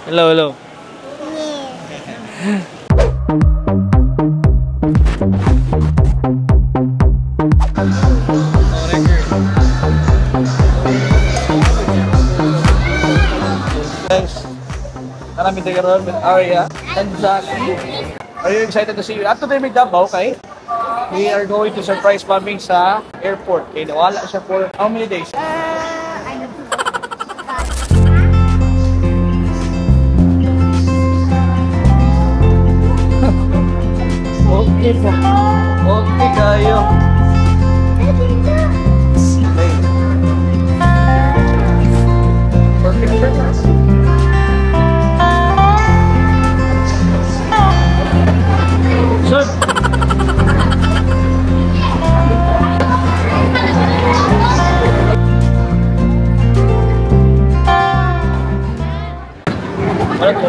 Hello, hello. Yeah. Guys, Karami karon with Arya and Jackie. Are you excited to see you? Ato tayo may Davao, okay? We are going to surprise Mami sa airport. Okay, nawala siya for how many days? I don't know. Okay po. Okay kayo. Okay. Perfect shirt. Sir! Thank you.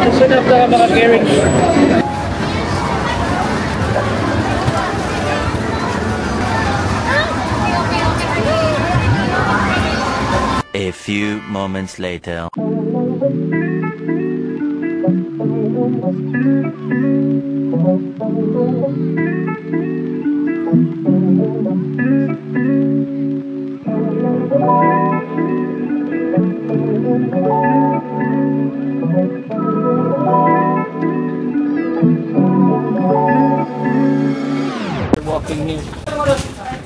Susunod na mga carriage. A few moments later. Walking here.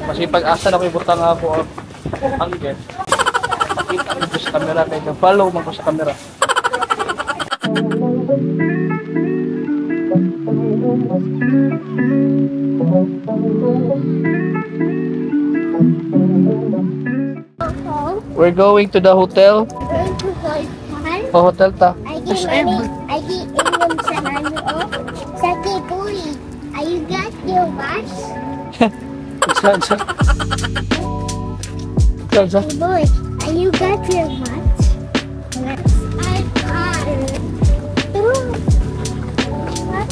Masipag asa na ko ibutang ako ang angle. Makita ko sa camera kay follow man ko sa camera. We're going to the hotel. Going to hotel. Oh, hotel ta. I get money. I get income sa ano oh. Sa Kibuy. Are you got your watch? Sa sa. Sa sa. Kibuy, are you got your watch? I got it. Pero, what?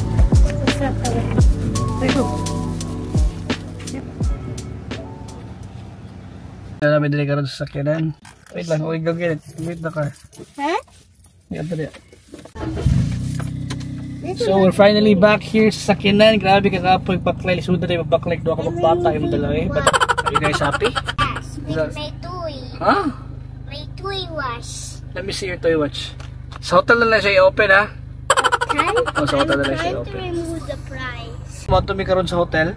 Namin dili karon sa sakyanan. Wait lang, we go get it. Wait the car. Huh? Yeah, dali. So we're finally back here sa sakyanan. Grabe ka kapoy baklay. Lisod na tayo mabaklay. Duha ka magbata yung dalawa eh. But are you guys happy? Yes, with my toy. Huh? My toy watch. Let me see your toy watch. Sa hotel na lang siya i-open ha. Can? Oh, sa hotel na I'm lang siya trying to i-open. remove the price. Mo kami karon sa hotel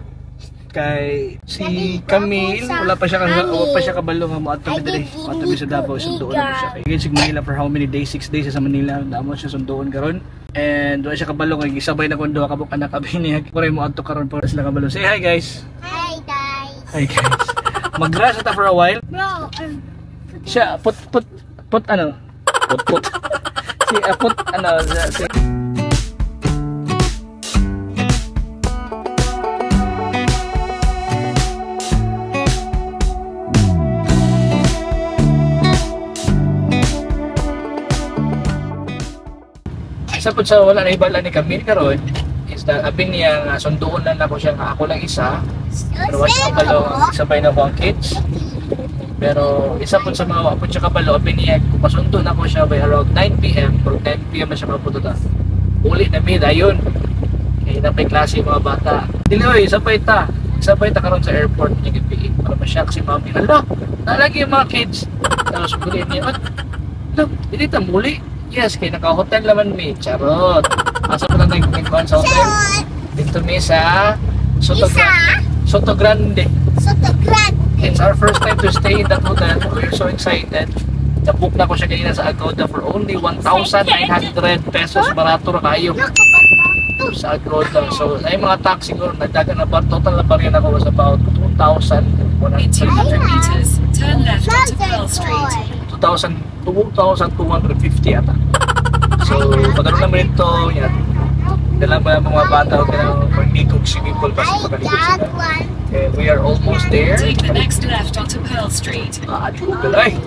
kay si Camille wala pa siya kabalo nga moadto mi diri. Moadto mi sa Davao, sunduon na siya. Kay sig Manila for how many days? 6 days sa Manila. Damo siya sunduon karon. And wala siya kabalo kay gisabay na kon duha ka buok anak abi niya. Kuray moadto karon para sila kabalo. Say hi guys. Hi guys. Hi guys. Mag-rest ta for a while. Bro, Siya put put put ano? Put put. Si put ano si Isa po sa wala na ibala ni Camille karon is that abi niya nga sunduon na nako siya nga ako lang isa pero wala siya kabalo sabay na ko ang kids pero isa po sa mga wa po siya kabalo abi niya kung masundo na ko siya by around 9 PM or 10 PM na siya maputo ta uli na mi dayon kay napay klase mga bata dili oy sabay ta karon sa airport niya gabi para ma-shock si mami hala nalagi yung mga kids tapos uli niya look dili ta muli. Yes, kay naka-hotel naman mi. Charot. Asa pa lang nagkuhan sa hotel? Dito mi sa Soto Soto Grande. Soto Grande. It's our first time to stay in that hotel. We're so excited. Nabook na ko siya kanina sa Agoda for only 1,900 pesos. Barato ra kayo sa Agoda. So, ay mga tax siguro nagdagan na ba? Total na barya na ko was about 2,100 In 200 meters, turn left onto Pearl Street. 2,250 ata. So, pagkaroon naman ito, yan. Dala ba mga bata o kaya paglikog swimming pool basta pagkalikog sila. Okay, we are almost there. Take the next left onto Pearl Street. Google ay.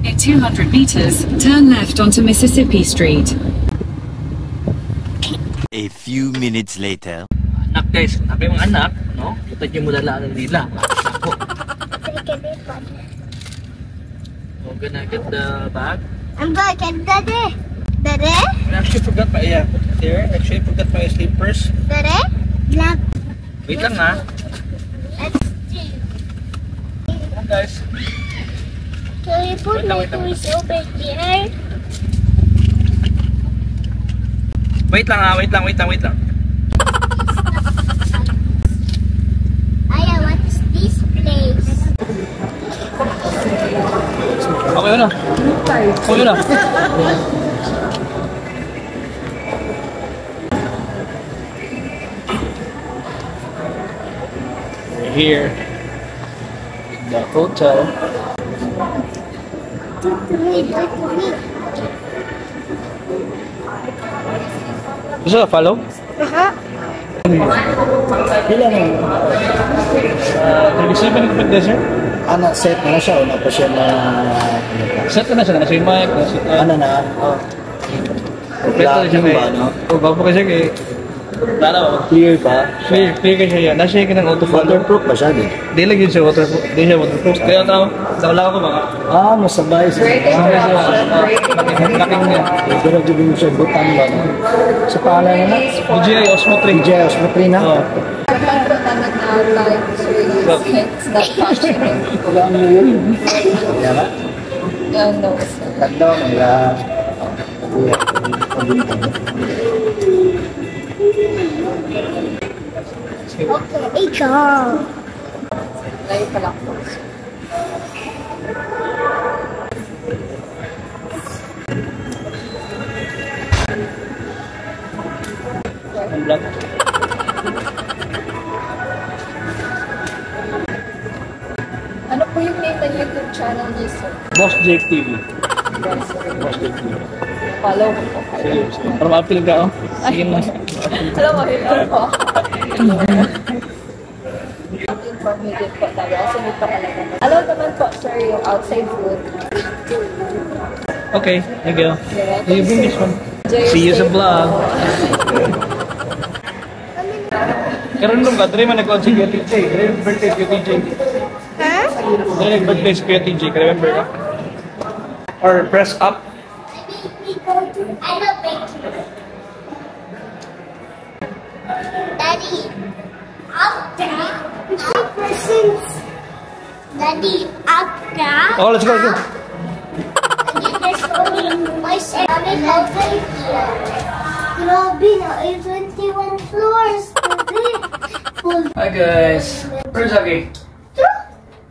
In 200 meters, turn left onto Mississippi Street. A few minutes later. Anak guys, sabi mga anak, no? Kita niyo mo dalaan nila. Ako. I'm gonna get the bag. I'm gonna get daddy. Daddy? I actually forgot my, yeah, put it there. I actually forgot my slippers. Daddy? Black. Wait lang ha. Let's do. Come on, guys. Can we put Wait lang, my wait lang. Toys over here? Wait lang ha, wait lang, wait lang, wait lang. Aya, what is this place? Okay na. Okay na. We're here in the hotel. Talk to me, talk to me. Gusto ka follow? Uh-huh. Pila na? 37 ka pa, sir? Ana, set na na siya o na pa siya na? Set na siya na si Mike, na si Ano na? Oh. Kompleto na siya Blocking kay. ba, no? Oh, bago kasi kay. Lala, Clear ba? Clear, clear kasi siya. Nasa siya ng auto follow. Waterproof ba siya din? Di lang yun siya waterproof. Di siya waterproof. Kaya tao, wala ko baka. Ah, masabay siya. Laking niya. Pero gawin mo siya butang ba? No? Sa pangalan na na? DJI Osmo 3. DJI Osmo 3 na? Oh. It's not functioning. Wala ang yun. Kaya ba? No, sir. Tanda mo ya. Okay, ikaw. Layo pala po. Ang black. Ano po yung name ng YouTube channel niyo, sir? Boss Jake TV. Yes, sir. Boss Jake TV. Follow ko po kayo. Sige, sige. Para ma-appeal ka, oh. Sige na. Alam mo, hello po. Inform me din po tayo kasi may pakalaga. Allow naman po, sir, yung outside food. Okay, thank you. You're welcome, You bring this sir. one. Enjoy your See you sa stay vlog. po. Karon nung ka, dre man nag-on si Kuya TJ. Dre birthday si Kuya TJ. Huh? Dre nag-birthday si Kuya TJ. Ka remember ka? Or press up. We go to Arabic. Daddy, up there. Persons. Daddy, up there. Oh, let's go, let's go. Daddy, there's only my coming over here. Grabe na, ay 21 floors. Full. Hi guys. Where's Aki?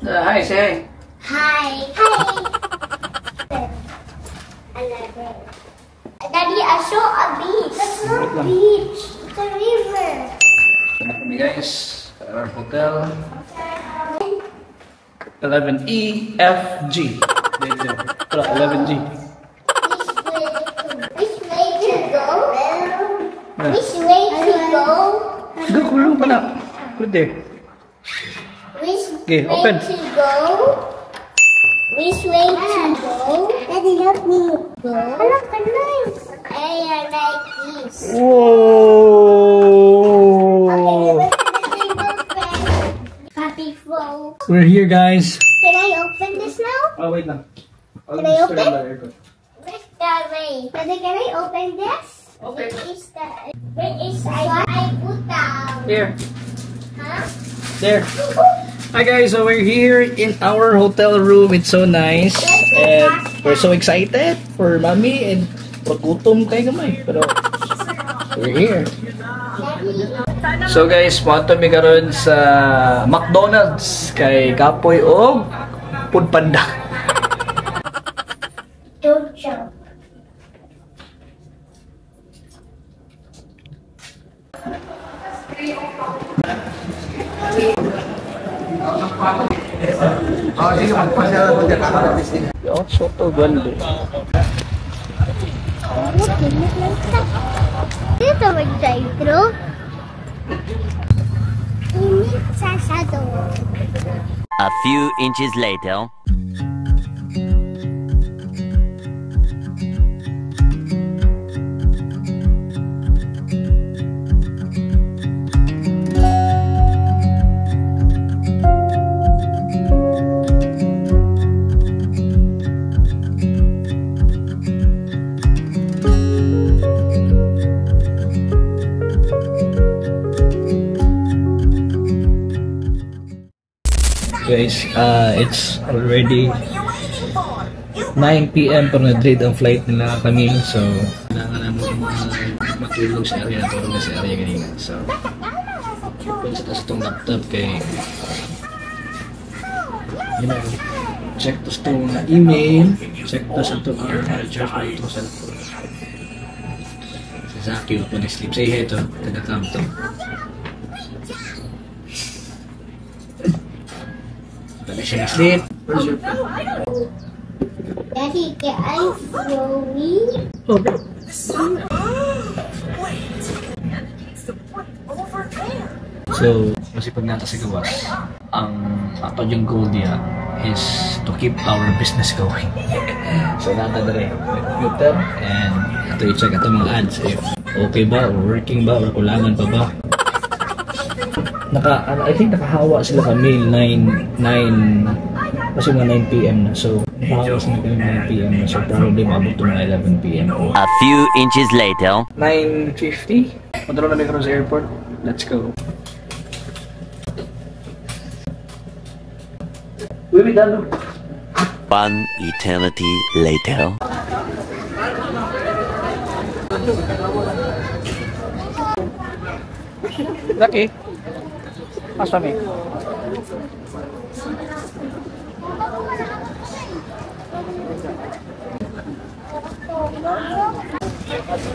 Hi, say hi. Hi. Hi. 11. Daddy, I saw a beach. That's not beach. It's a river. Kami guys, our hotel. 11 E F G. Dito. Wala, 11 G. Which way to go? Which way to go? Go, kulong pa na. Put there. Which Okay, way open. to go? Which way to go? Daddy, help me. Go. Look, nice. I like this. Whoa! Okay, Happy flow. We're here, guys. Can I open this now? Oh, wait lang. I'll Can I just turn open? the aircon. Where's the way? Daddy, can I open this? Okay. Where is the where is I put down? Here. Huh? There. Hi guys, so we're here in our hotel room. It's so nice. And we're so excited for mommy and paggutom kay gamay. Pero we're here. So guys, moadto mi karon sa McDonald's kay kapoy og Food Panda. Don't jump. Oh, soto grande. Dito mag-drive-thru. Init sa shadow. A few inches later. Guys, it's already 9 p.m. pero na-delayed ang flight nila kami. So, kailangan namin matulog sa area. Natulog na sa area kanina. So, open sa taas itong laptop kay check to sa itong email, check to sa itong charge pa itong cellphone. Si Zaki pa nag-sleep. Say hi to, taga-cam to. Dali siya nag-sleep. Where's your pen? Daddy, can I show me? Okay. So, kasi pag nata sa gawas, ang ato yung goal niya is to keep our business going. So, nata na rin may computer and ato i-check ato mga ads if okay ba or working ba or kulangan pa ba. I think nakahawa sila kami 9 kasi mga 9 p.m. na. So, nakahawa sila kami 9 p.m. na. So, probably maabot to mga 11 p.m. A few inches later. 9:50. Padala namin karon sa airport. Let's go. We'll be done. One eternity later. Lucky. Pas mami.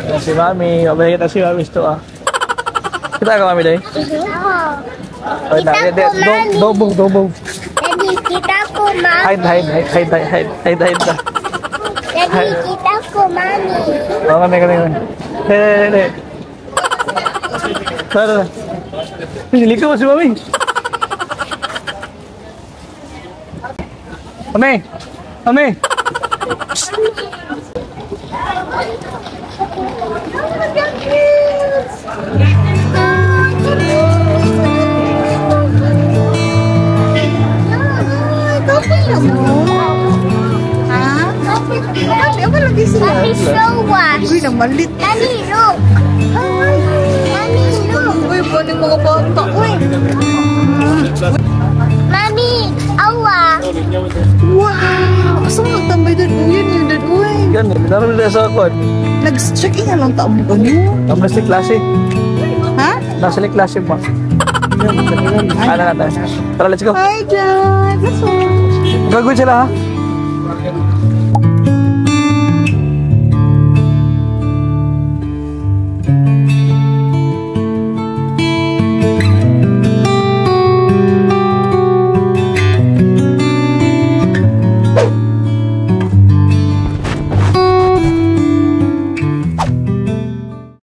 Ayan si Mami. Mabalik kita si Mami ito ah. Kita ka Mami day? Oo. Ay, na, Kita ko, Mami. Don't move, don't move. Daddy, kita ko, Mami. Hide, hide, hide, hide, hide, hide, hide, hide. Daddy, kita ko, Mami. Oh, kami, kami, kami. Hey, hey, hey. Tara, tara. Niliko mo si Mami. Mami! Mami! Mami, show us. Uy, namalit. Mami, look. Mami, look. Uy, buwan mga bata. Uy. Mami, awa. Wow! Asa mo nagtambay doon? Uy, yun yun doon. Uy. Ganun, naroon na sa akon. Nag-check-in na lang taong ba no? Ang nasa klase. Ha? Nasa klase mo. Ano na tayo? Tara, let's go. Hi, John. Let's go. Gagawin sila ha?